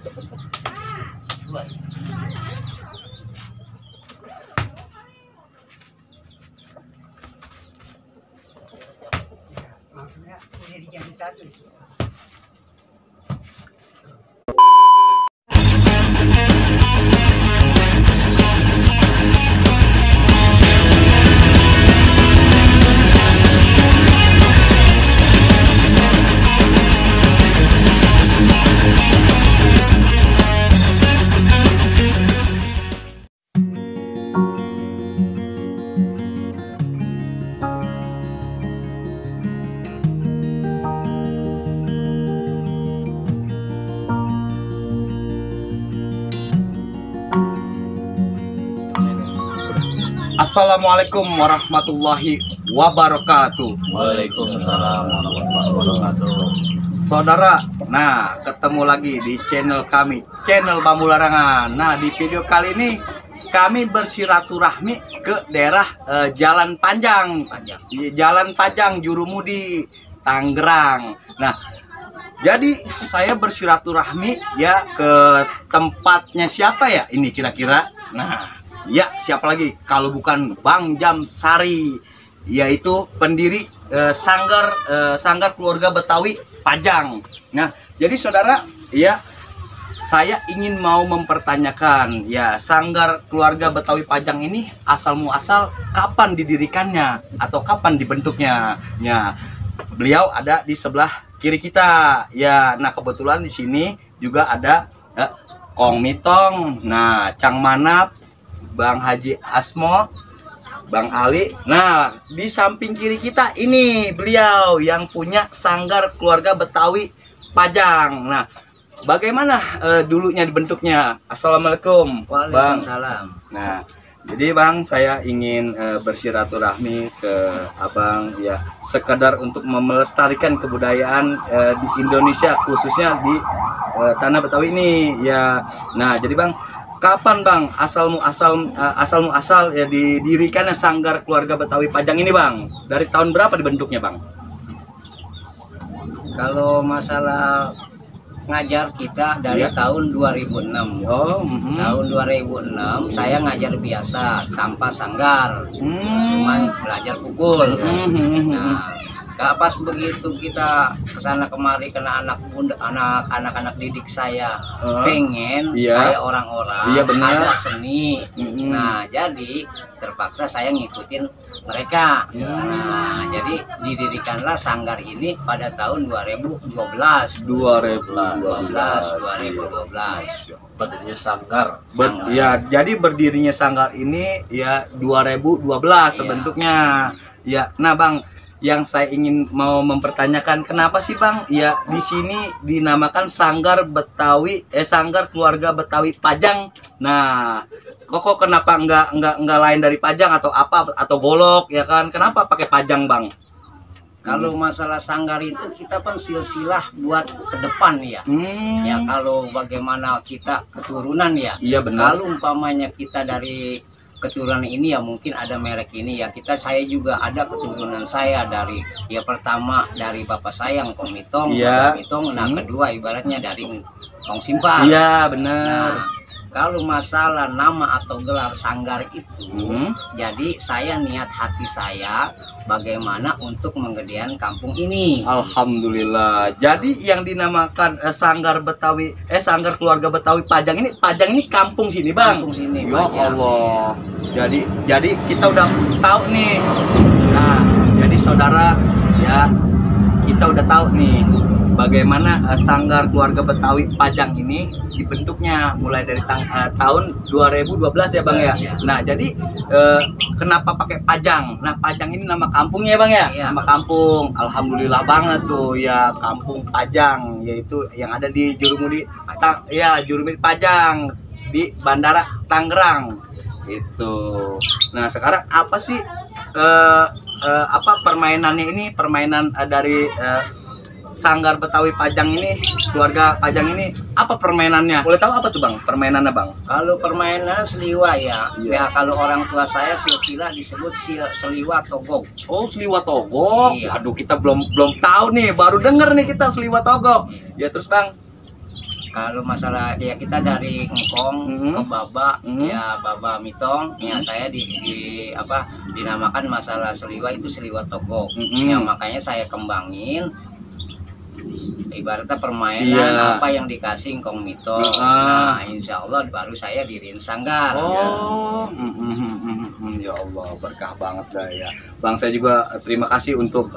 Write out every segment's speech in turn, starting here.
Maksudnya udah dijadi satu. Assalamualaikum warahmatullahi wabarakatuh. Waalaikumsalam warahmatullahi wabarakatuh. Saudara, nah ketemu lagi di channel kami, channel Bambu Larangan. Nah di video kali ini kami bersiraturahmi ke daerah Jalan Panjang, Jalan Panjang Jurumudi, Tangerang. Nah jadi saya bersiraturahmi ya ke tempatnya siapa ya ini kira-kira? Nah ya siapa lagi kalau bukan Bang Jamsari, yaitu pendiri Sanggar Keluarga Betawi Pajang. Nah jadi saudara ya, saya ingin mau mempertanyakan ya, Sanggar Keluarga Betawi Pajang ini asal muasal kapan didirikannya atau kapan dibentuknya? Ya, beliau ada di sebelah kiri kita ya. Nah kebetulan di sini juga ada Kong Mitong, nah Cang Manap, Bang Haji Asmo, Bang Ali. Nah di samping kiri kita ini beliau yang punya Sanggar Keluarga Betawi Pajang. Nah bagaimana dulunya dibentuknya? Assalamualaikum Bang. Waalaikumsalam. Nah jadi Bang, saya ingin bersiraturahmi ke Abang ya, sekedar untuk melestarikan kebudayaan di Indonesia, khususnya di tanah Betawi ini ya. Nah jadi Bang, kapan Bang asal muasal ya didirikannya Sanggar Keluarga Betawi Pajang ini Bang? Dari tahun berapa dibentuknya Bang? Kalau masalah ngajar kita dari tahun 2006. Oh, Tahun 2006 saya ngajar biasa tanpa sanggar, cuma belajar pukul. Nah, pas begitu kita kesana kemari kena anak-anak didik saya pengen kayak orang-orang ada seni. Nah jadi terpaksa saya ngikutin mereka. Nah jadi didirikanlah sanggar ini pada tahun 2012. Berdirinya sanggar. Ya, jadi berdirinya sanggar ini ya 2012 terbentuknya. Ya, nah Bang, yang saya ingin mau mempertanyakan, kenapa sih Bang ya di sini dinamakan Sanggar Betawi Sanggar Keluarga Betawi Pajang? Nah kok kenapa enggak lain dari Pajang atau apa, atau Golok ya kan? Kenapa pakai Pajang Bang? Kalau masalah sanggar itu kita kan silsilah buat ke depan ya. Ya kalau bagaimana kita keturunan ya. Iya benar. Kalau umpamanya kita dari keturunan ini ya mungkin ada merek ini ya. Saya juga ada keturunan saya dari ya, pertama dari bapak saya yang Kong Mitong, nah kedua ibaratnya dari Kong Simpang. Iya benar. Nah, kalau masalah nama atau gelar sanggar itu, jadi saya niat hati saya bagaimana untuk menggedean kampung ini. Alhamdulillah. Jadi yang dinamakan Sanggar Betawi Sanggar Keluarga Betawi Pajang ini kampung sini Bang. Kampung sini. Ya Allah. Jadi kita udah tahu nih. Nah, jadi saudara ya, kita udah tahu nih bagaimana Sanggar Keluarga Betawi Pajang ini dibentuknya mulai dari tahun 2012 ya Bang ya. Nah jadi kenapa pakai Pajang? Nah Pajang ini nama kampungnya ya Bang ya? Nama kampung. Alhamdulillah banget tuh ya, Kampung Pajang, yaitu yang ada di Jurumudi Jurumudi Pajang di Bandara Tangerang itu. Nah sekarang apa sih apa permainannya ini, permainan dari Sanggar Betawi Pajang ini, keluarga Pajang ini, apa permainannya? Boleh tahu apa tuh Bang permainannya Bang? Kalau permainan seliwa ya, ya kalau orang tua saya silsilah disebut seliwa togok. Oh seliwa togok. Iya. Aduh kita belum tahu nih, baru denger nih kita seliwa togok. Ya terus Bang? Kalau masalah ya kita dari ngkong ke baba, ya baba mitong, ya saya dinamakan masalah seliwa itu seliwa togok. Ya makanya saya kembangin ibaratnya permainan apa yang dikasih ngkong mitong. Nah, insya Allah baru saya diriin sanggar. Ya Allah, berkah banget dah ya. Bang, saya juga terima kasih untuk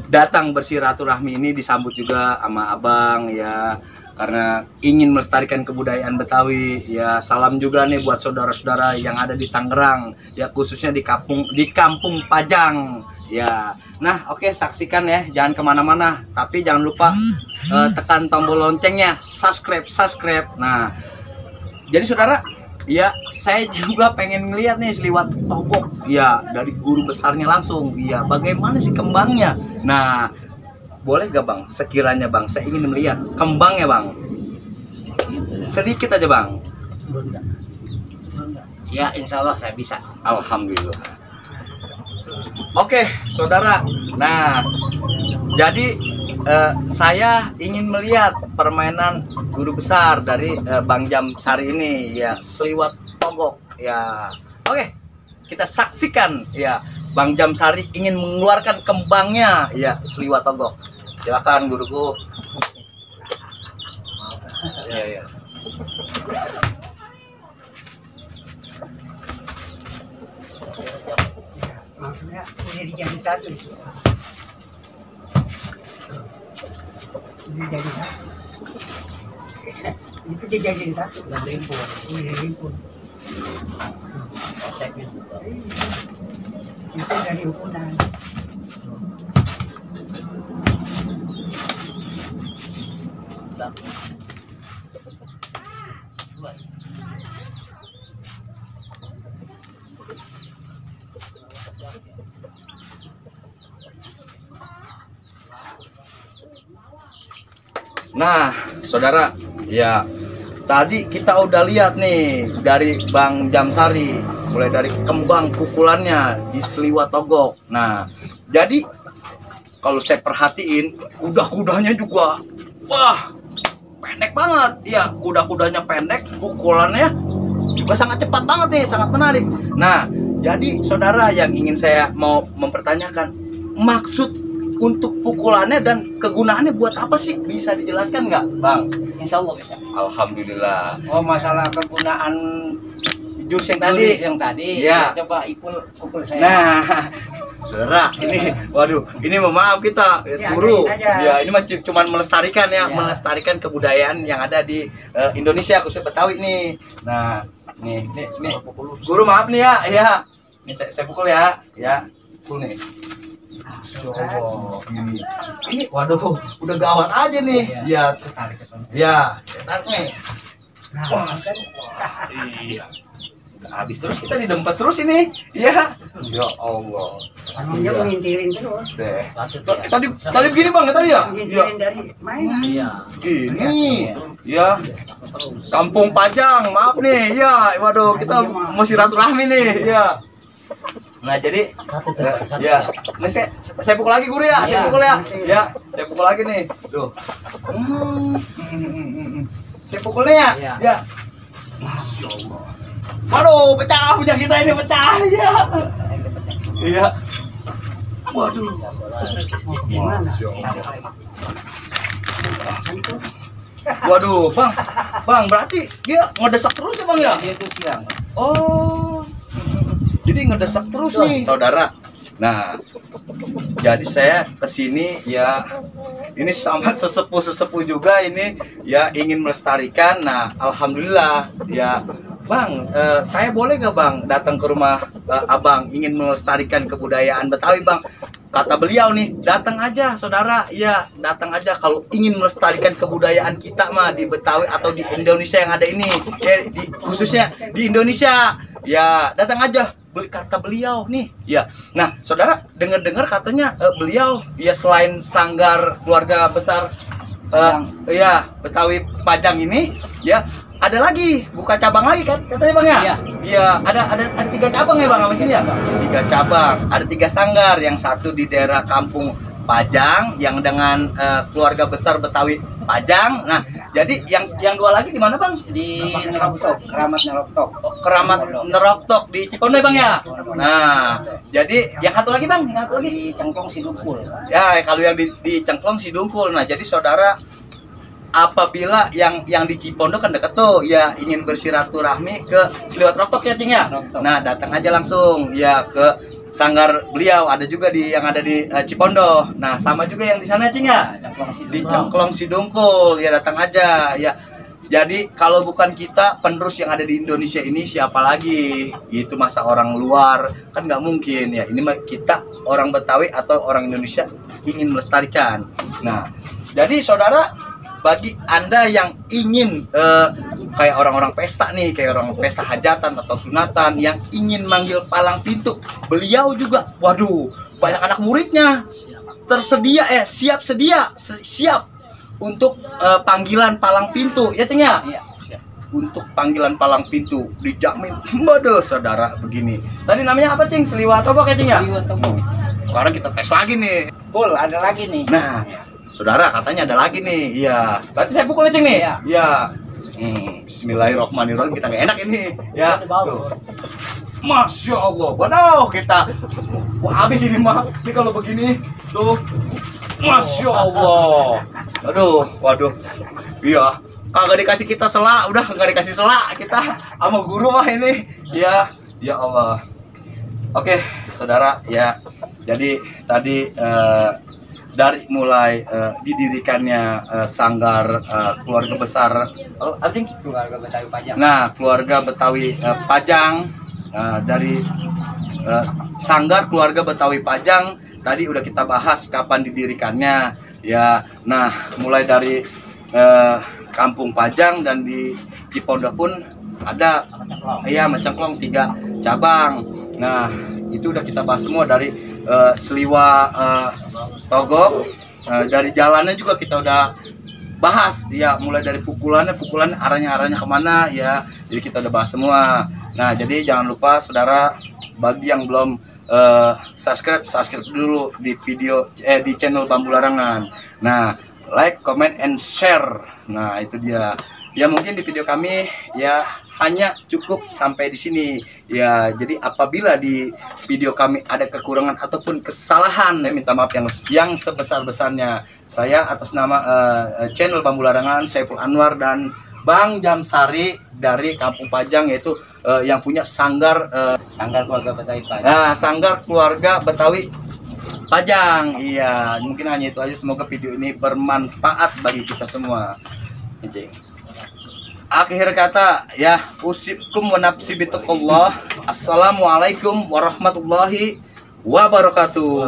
datang bersiraturahmi ini, disambut juga sama abang ya, karena ingin melestarikan kebudayaan Betawi ya. Salam juga nih buat saudara-saudara yang ada di Tangerang ya, khususnya di Kampung Pajang ya. Nah oke, saksikan ya, jangan kemana-mana, tapi jangan lupa tekan tombol loncengnya, subscribe. Nah jadi saudara ya, saya juga pengen ngeliat nih seliwat togok ya dari guru besarnya langsung ya, bagaimana sih kembangnya. Nah boleh gak bang, sekiranya bang saya ingin melihat kembangnya bang, sedikit aja bang. Ya insya Allah saya bisa. Alhamdulillah. Oke saudara, nah jadi saya ingin melihat permainan guru besar dari Bang Jamsari ini ya, seliwat togok ya. Oke, kita saksikan ya, Bang Jamsari ingin mengeluarkan kembangnya ya, seliwat togok. Silakan guruku. Ya. Maksudnya udah dijadi satu. Udah jadi satu. Itu dijadiin satu. Udah rimpun. Itu dari ukuran. Nah, saudara, ya tadi kita udah lihat nih dari Bang Jamsari, mulai dari kembang pukulannya di seliwat togok. Nah, jadi kalau saya perhatiin kuda-kudanya juga, wah, pendek banget. Ya, kuda-kudanya pendek, pukulannya juga sangat cepat banget nih, sangat menarik. Nah, jadi saudara yang ingin saya mau mempertanyakan, maksud untuk pukulannya dan kegunaannya buat apa sih? Bisa dijelaskan nggak, Bang? Insya Allah bisa. Alhamdulillah. Oh, masalah kegunaan Jus yang tadi. Ya. Coba pukul saya. Nah, saudara, ini, waduh, ini maaf kita, guru. Ya, ini mah cuma melestarikan ya, melestarikan kebudayaan yang ada di Indonesia, khususnya Betawi nih. Nah, nih, guru maaf nih ya. Ini saya pukul ya, pukul nih. Ini waduh, udah gawat aja nih. Ya, cetak nih. Wah, iya. Udah habis terus, kita didempes terus ini. Ya Allah. Dia mengintirin terus. Tadi begini bang, tadi ya? Mengintirin dari mainan. Iya. Gini, ya. Kampung Pajang, maaf nih. Ya, waduh, kita mau silaturahmi nih. Ya. Nah jadi ya, nah, saya pukul lagi guru ya, saya pukul ya, saya pukul lagi nih, tuh, saya pukulnya ya, Masya Allah, waduh, pecah punya kita ini, pecah ya, iya, waduh, Masya Allah, waduh, bang, berarti dia ngedesak terus ya bang ya? Dia itu siang. Oh. Jadi ngedesak terus nih, saudara. Nah, jadi saya kesini ya, ini sama sesepuh juga ini ya, ingin melestarikan. Nah, alhamdulillah ya, bang, saya boleh gak bang datang ke rumah abang, ingin melestarikan kebudayaan Betawi bang? Kata beliau nih, datang aja saudara, ya datang aja kalau ingin melestarikan kebudayaan kita mah di Betawi atau di Indonesia yang ada ini, ya khususnya di Indonesia, ya datang aja. Kata beliau nih ya. Nah saudara, dengar katanya beliau ya selain sanggar keluarga besar ya Betawi Pajang ini ya, ada lagi buka cabang lagi kan katanya bang ya? Iya, ada 3 cabang ya bang, apa sini ya? 3 cabang, ada 3 sanggar, yang satu di daerah Kampung Pajang, yang dengan keluarga besar Betawi Pajang. Nah, jadi yang dua lagi di mana Bang? Di Neroktok, Keramat Neroktok. Oh, Keramat Neroktok di Cipondo Bang ya. Nah, jadi yang satu lagi Bang, yang satu lagi Di Cengklong Sidungkul. ya, kalau yang di Cengklong Sidungkul. Nah, jadi saudara, apabila yang di Cipondo kan deket tuh ya, ingin bersiraturahmi ke Sliwat Roktok ya Cing ya. Roktok. Nah, datang aja langsung ya ke sanggar beliau, ada juga yang ada di Cipondo. Nah, sama juga yang di sana Cing ya. Cengklong Sidungkul. Di Cengklong Sidungkul ya, datang aja ya. Jadi kalau bukan kita, penerus yang ada di Indonesia ini siapa lagi? Itu masa orang luar kan nggak mungkin ya. Ini mah kita orang Betawi atau orang Indonesia ingin melestarikan. Nah, jadi saudara, bagi Anda yang ingin kayak orang-orang pesta nih, kayak orang pesta hajatan atau sunatan yang ingin manggil palang pintu, beliau juga, waduh, banyak anak muridnya tersedia, siap untuk panggilan palang pintu, ya Ceng ya? Iya. Untuk panggilan palang pintu dijamin. Waduh, saudara, begini. Tadi namanya apa Ceng? Sliwat apa kayak Ceng ya? Sliwat Tobok. Sekarang kita tes lagi nih. Pul, ada lagi nih. Nah, saudara, katanya ada lagi nih. Iya. Berarti saya pukul Ceng nih? Iya. Iya. Bismillahirrahmanirrahim, kita nggak enak ini. Ya. Tuh. Masya Allah. Waduh, kita habis ini mah. Ini kalau begini tuh. Masya Allah. Waduh. Iya. Kagak dikasih kita selak, udah nggak dikasih selak kita sama guru mah ini. Ya Allah. Oke, saudara ya. Jadi tadi dari mulai didirikannya sanggar keluarga besar Keluarga Betawi Pajang. Nah, keluarga Betawi Pajang, dari sanggar keluarga Betawi Pajang tadi udah kita bahas kapan didirikannya ya. Nah, mulai dari Kampung Pajang dan di Cipondo pun ada ya, Mencengklong 3 cabang. Nah, itu udah kita bahas semua dari Sliwa Togok, dari jalannya juga kita udah bahas ya, mulai dari pukulan arahnya kemana ya, jadi kita udah bahas semua. Nah, jadi jangan lupa saudara, bagi yang belum subscribe dulu di video di channel Bambu Larangan. Nah, like, comment, and share. Nah, itu dia ya. Mungkin di video kami ya hanya cukup sampai di sini ya. Jadi apabila di video kami ada kekurangan ataupun kesalahan, saya minta maaf yang sebesar-besarnya. Saya atas nama channel Bambu Larangan, Saiful Anwar dan Bang Jamsari dari Kampung Pajang, yaitu yang punya sanggar Keluarga Betawi Pajang. Nah, sanggar keluarga Betawi Pajang. Iya, mungkin hanya itu aja. Semoga video ini bermanfaat bagi kita semua. Akhir kata ya, usibkum wa nafsi bitaqullah. Assalamualaikum warahmatullahi wabarakatuh.